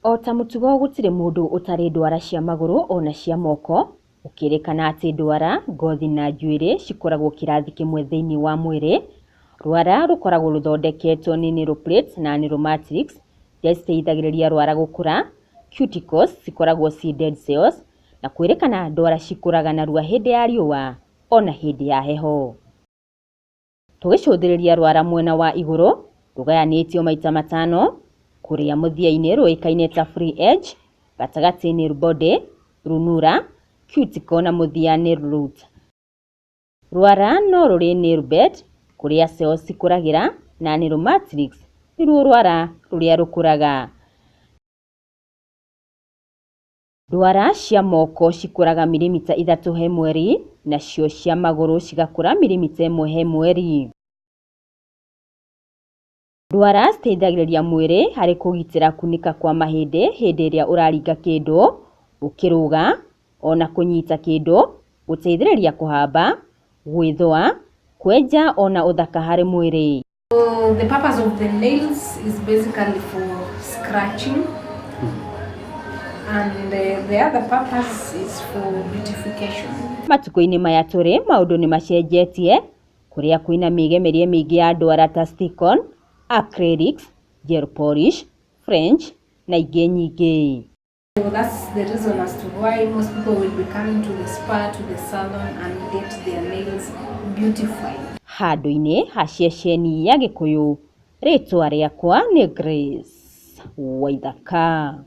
O ta mũtugo gũtirĩ mũndũ ũtarĩ ndwara cia magũrũ ona cia moko, gũkĩrĩkana atĩ ndwara, ngothi na njuĩrĩ cikoragwo kĩrathi kĩmwe thĩinĩ wa mwĩrĩ. Rwara rũkoragwo rũthondeketwo nĩ neural plates na neural matrix iria citeithagĩrĩria rwara gũkũra. Cuticles cikoragwo ciĩ dead cells na kwĩrĩkana ndwara cikũraga narua hĩndĩ ya riũa ona hĩndĩ ya heho. Tũgĩcũthĩrĩria rwara mwena wa igũrũ, rũgayanĩtio maita matano, kũrĩa mũthia-inĩ rũĩkaine ta free edge, gatagatĩ nail body, lunula, cuticle na mũthia nail root. Rwara no rũrĩ nail bed, kũrĩa cells cikũragĩra, na nail matrix nĩruo rwara rũrĩa rũkũraga. Ndwara cia moko cikũraga mirimita 3 he mweri, nacio cia magũrũ cigakũra mirimita 1 he mweri. Ndwara citeithagĩrĩria mwĩrĩ harĩ kũgitĩra kunĩka kwa mahĩndĩ hĩndĩ ĩrĩa ũraringa kĩndũ, ũkĩrũga, ona kũnyita kĩndũ, gũteithĩrĩria kũhamba, gwĩthũa, kwenja ona ũthaka harĩ mwĩrĩ. So the purpose of the nails is basically for scratching, and the other purpose is for beautification. Matukũ-inĩ maya tũrĩ maũndũ nĩ macenjetie, kũrĩa kwĩna mĩgemerie mĩingĩ ya ndwara ta stick-on, acrylics, gel polish, French na ingĩ nyingĩ. So that's the reason as to why most people will be coming to the spa, to the salon and get their nails beautified. Handũ-inĩ ha ceceni ya Gĩkũyũ, rĩtwa rĩakwa nĩ Grace Waithaka.